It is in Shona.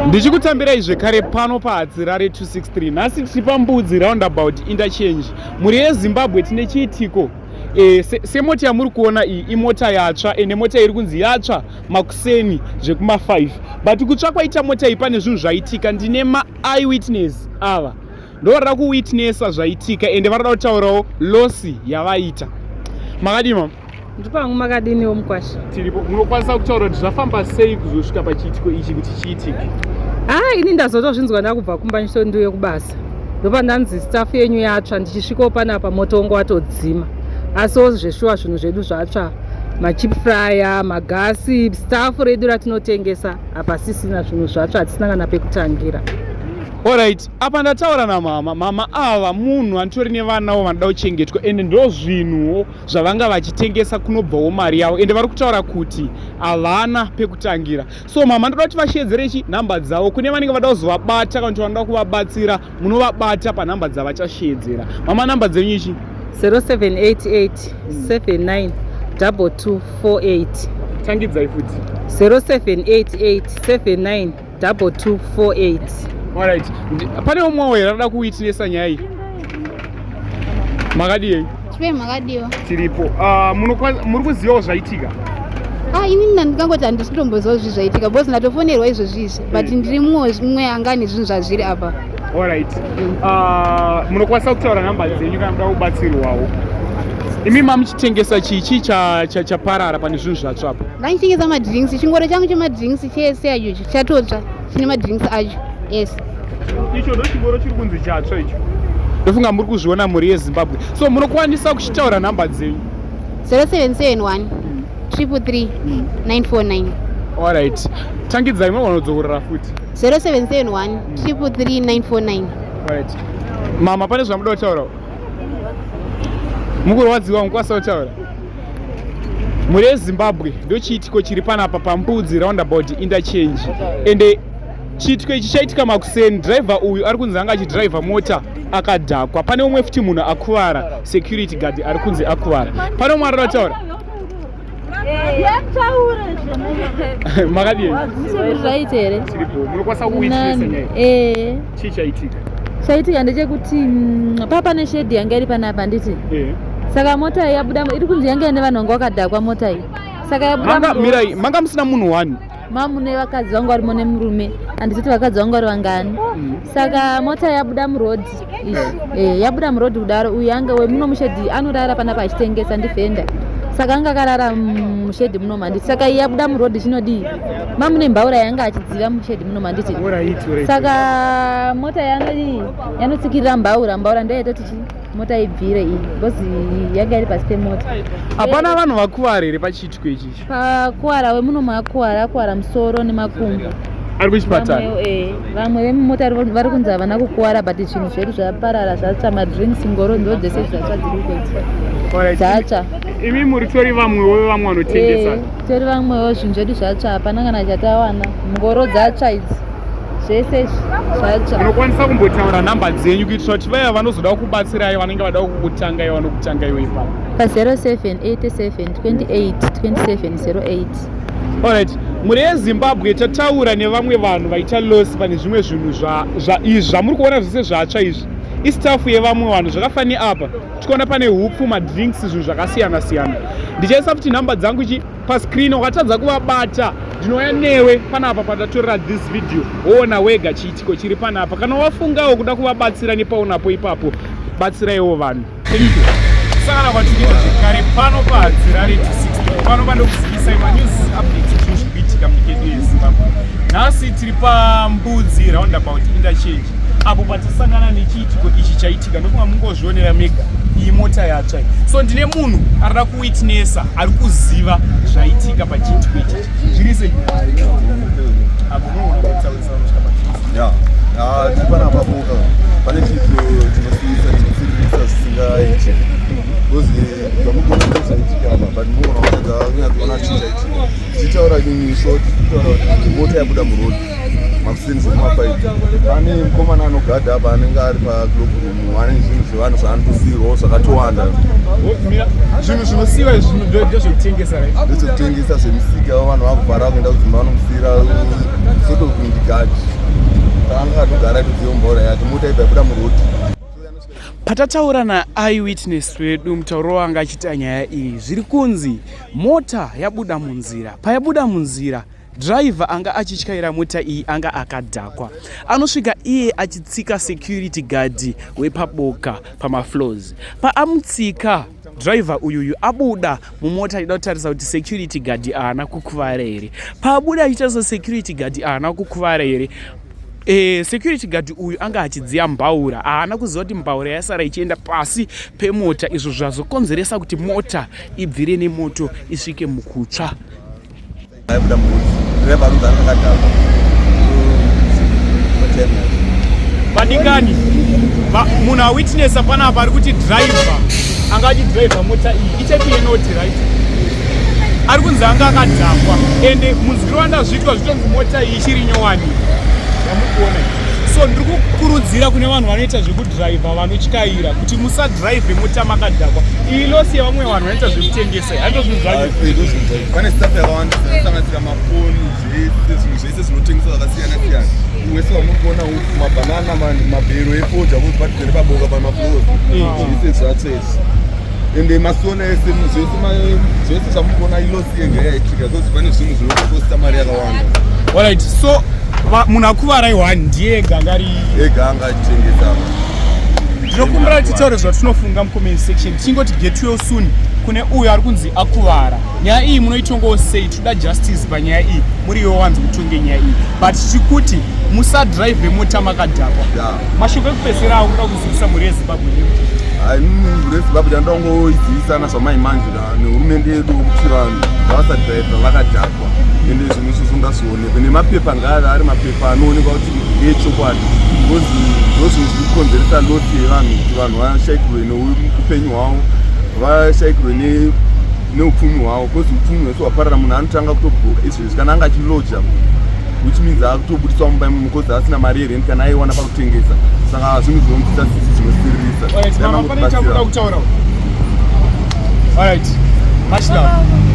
Ndichikutambirai zvekare pano paHadzirare 263. Nhasi tiri paMbudzi Roundabout Interchange. Mhuri yeZimbabwe, tine chiitiko e, semota se yamuri kuona iyi imota yatsva, ende mota iri kunzi yatsva makuseni zvekuma 5, but kutsva kwaita mota iyi pane zvinhu zvaitika. Ndine maeyewitness ava, ndovarida kuwitnessa zvaitika, ende varida kutaurawo loss yavaita. Makadii, mama? Ndipangu, makadiniwo, mukwasha? Tiripo. Munokwanisa kutaura kuti zvafamba sei kuzosvika pachiitiko ichi kuti chiitike? Ah, ini ndazotozvinzwa ndakubva kumba ndichitondiuye kubasa. Ndopandanzi stuff yenyu yatsva. Ndichisvikawo panapa, moto wangu watodzima, asiwo zveshuwa zvinhu zvedu zvatsva, machip fryer, magasi, stuff redu ratinotengesa hapasisina. Zvinhu zvatsva, hatisina kana pekutangira. Alright, apa ndataura namama. Mama ava munhu anitori nevanawo vanoda kuchengetwa, ende ndo zvinhuwo zvavanga vachitengesa kunobvawo mari yavo, ende vari kutaura kuti havana pekutangira. So mama, ndoda kuti vashedzere chi nhamba dzavo kune vanenge vada kuzovabata kana kuti vanoda kuvabatsira. Munovabata panhamba dzavachashedzera. Mama, nhamba dzenyu ichi? 0788 79 2248. Tangidzai futi. 0788 79 2248. Alright, pane umwewo here anoda kuwitnessa nyaya iyi? Makadiyei? Chipe, makadiwa? Tiripo. Muri kuzivawo zvaitika? Ah, inini ndandingangoti handisi kutomboziva zvinhu zvaitika, because ndatofonerwa izvozvi izvi, but ndiri mumwe anga nezvinhu zvazviri apa. Alright, munokwanisa kutaura nhamba dzenyu kana muda kubatsirwawo. Imi mamuchitengesa chii? Chii chaparara pane zvinhu zvatsvapo? Ndanichitengesa madrinks. Chingoro changu chemadrinks chese acho chatotsva, chine madrinks acho, yes. Icho ndo chingoro chiri kunzi chatsva icho. Ndofunga muri kuzviona, mhuri yeZimbabwe. So munokwanisa kuchitaura nhamba dzenyu? 0771 333 949. Alright, tangidzai, munogona futi. 0771 333 949. Alright, mama, pane zvamuda kutaura? Mukurwadziwa, mukwanisa kutaura. Mhuri yeZimbabwe, ndochiitiko chiri panapa paMbudzi Roundabout Interchange, ende chiitiko ichi chaitika makuseni. Dhiraivha uyu ari kunzi anga achidhiraivha mota akadhakwa. Pane umwe futi munhu akuvara, security guard ari kunzi akuvara. Pane umwe arida kutaura? Makadii? Zvaita here? Tiripo. Munokwanisa kuwitnessa nyaya? Eh. Chii chaitika? Chaitika ndechekuti papa pane shedhi yanga iri panapa, handiti? Eh. Saka mota iyi yabuda, iri kunzi yanga ine vanhu vanga vakadhakwa mota iyi, saka yabuda Manga muroad. mirai, manga musina munhu one? Mamune vakadzi vangu varimo nemurume, handisiti vakadzi vangu vari vangani. Saka mota yabuda muroad izvi, yabuda muroad kudaro, uyu anga wemuno mushedhi anorara panapa achitengesa, ndivendor, saka anga akarara mushedhi muno, handiti? Saka iyi yabuda muroad, chinodii? Mamune mbaura yanga achidziva mushedhi muno, handiti? Alright. Saka mota yanodii? Yanotsikirira mbaura. Mbaura ndo yaita kuti mota ibvire iyi, because yanga iri pasi pemota. Hapana vanhu vakuvara here pachiitiko ichichi? Pakuwara wemuno makuwara, akuwara musoro nemakumbo. Ari kuchipatara? Vamwe vemumota vari kunzi havana kukuwara, but zvinhu zvedu zvaparara, zvatsva, madrinks, ngoro ndo dzese zvatsva, dziri kuita dzatsva. Imi muri tori vamwewo vevamwe vanotengesa? Eh, tori vamwewo. Zvinhu zvedu zvatsva, hapana kana chatawana. Ngoro dzatsva idzi, zvese izvi zvatsva. Munokwanisa kumbotaura nhamba dzenyu kuitira kuti vaya vanozoda kukubatsirai, vanenge vada kukutangai, vanokutangaiwo ipapo? Pa 0787 28 27 08. Alright, mhuri yeZimbabwe, tataura nevamwe vanhu vaita loss pane zvimwe zvinhu izvi zvamuri kuona zvese zvatsva izvi. Istuff yevamwe vanhu, zvakafanira apa tikuona pane hupfu, madrinks, zvinhu zvakasiyana siyana. Ndichaisa futi nhamba dzangu ichi pascreen. Wakatadza kuvabata, ndinouya newe panapa pandatorera this video, woona wega chiitiko chiri panapa. Kana wafungawo kuda kuvabatsira nepaunapo ipapo, batsiraiwo vanhu. Thank you. Saka kwatiriita zvekare pano paHadzirare 260, pano pandokuzivisai manews updates, zvinhu zviri kuitika munyika yedu yeZimbabwe. Nhasi tiri paMbudzi Roundabout Interchange, apo patasangana nechiitiko ichi chaitika. Ndofunga mungozvionera mega, iyi mota yatsva. So ndine munhu arida kuwitnessa, ari kuziva zvaitika pachiitiko ichichi. Zviri sei apo? Munoona kutaurisa unosvika padhuze. Ya, ah, tiri panapa poka pane chiito chinosiyisa, chinosiririsa zvisingaiti, because zvamugona ndozvaitika apa, but munoona kutadza kunyatsoona chii chaitika. Tichitaura in short, tichitaura kuti mota yabuda muroad makuseni. makuseni zvekuma5. Pane mukomana anogadha apa, anenge ari pacloakroom, ane zvinhu zvevanhu zvaanotosiyirwawo zvakatowanda. Zvinhu zvinosiyiwa izvi ndezvekutengesa, right? Ndezvekutengesa zvemisika. Vanhu vakuvhara kuenda kudzimba, vanomusiyira, sort of ndigadhi. Saka anga akatogara itodziyo mbaura yacho, mota ibva yabuda murodhi. Patataura naeyewitness wedu, mutauro wanga achiita nyaya iyi, zviri kunzi mota yabuda munzira. Payabuda munzira, dhiraivha anga achityaira mota iyi anga akadhakwa. Anosvika iye achitsika security guard wepaBoka pamafloors. Paamutsika, dhiraivha uyuyu abuda mumota achida kutarisa kuti security guard haana kukuvara here. Paabuda achitarisa security guard haana kukuvara here, security guard uyu anga achidziya mbaura. Haana kuziva kuti mbaura yasara ichienda pasi pemota, izvo zvazokonzeresa kuti mota ibvire nemoto, isvike mukutsva. Aibuda murodhi, driver anonzi anga akadhakwa patime yacho. Vadikani, munhu awitnessa panapa ari kuti dhiraivha anga achidhiraivha mota iyi, itype yeNote, right, ari kunzi anga akadhakwa. Ende munzwiro wandazviitwa, zvitonzi mota iyi ichiri nyowani yamuri kuona iyi. So ndiri kukurudzira kune vanhu vanoita zvekudhiraivha, vanotyaira, kuti musadhiraivhe mota makadhakwa. Iyi loss yevamwe vanhu vanoita zvekutengesa, hando zvinhu zvacho. Pane stuff yakawanda, zvinosanganisira mafoni, zvese, zvinhu zvese zvinotengeswa zvakasiyana siyana. Wese wamuri kuona upfu, mabhanana, mabhero efodya, kuti padhuze nepaBoka pamafloors, zvese zvacho izvi. Ende masona ese, zvese zvese zvamuri kuona, iloss yega yaitika, because pane zvinhu zvinokosta mari yakawanda. Alright, so munhu akuvara i1 ndiye ega angari Ega anga achitengesa. Ndinokumbira titaure zvatinofunga mucomment section. Tichingoti get well soon kune uyo ari kunzi akuvara. Nyaya iyi munoitongawo sei? Toda justice panyaya iyi. Muriwo wanzi kutonge nyaya iyi, but tichikuti musadhiraivhe mota makadhakwa. Mashoko ekupedzisira awo kuda kuzivisa mhuri yeZimbabwe ndekuti? Hai, mhuri yeZimbabwe chandangoizivisana zvamaimanje nehurumende yedu kuti vanhu ngavasadhiraivha vakadhakwa. Ende zvinhu izvozvo ngazvionekwe nemapepa, ngaave ari mapepa anoonekwa kuti ndeechokwadi, because ndo zvinhu zviri kukonzeresa loss yevanhu, kuti vanhu vashaikirwe neupenyu hwavo, vashaikirwe neupfumi hwavo, because upfumi hwese hwaparara. Munhu anotanga kutobhuka izvezvi kana anga achiloja, which means akutobudiswa mumba imomo because asina mari yerent kana aiwana pakutengesa. Saka zvinhu zvinonzwisa tsitsi, zvinosiririsa. Alright, mama, pane chakuda kutaura? Alright, much love.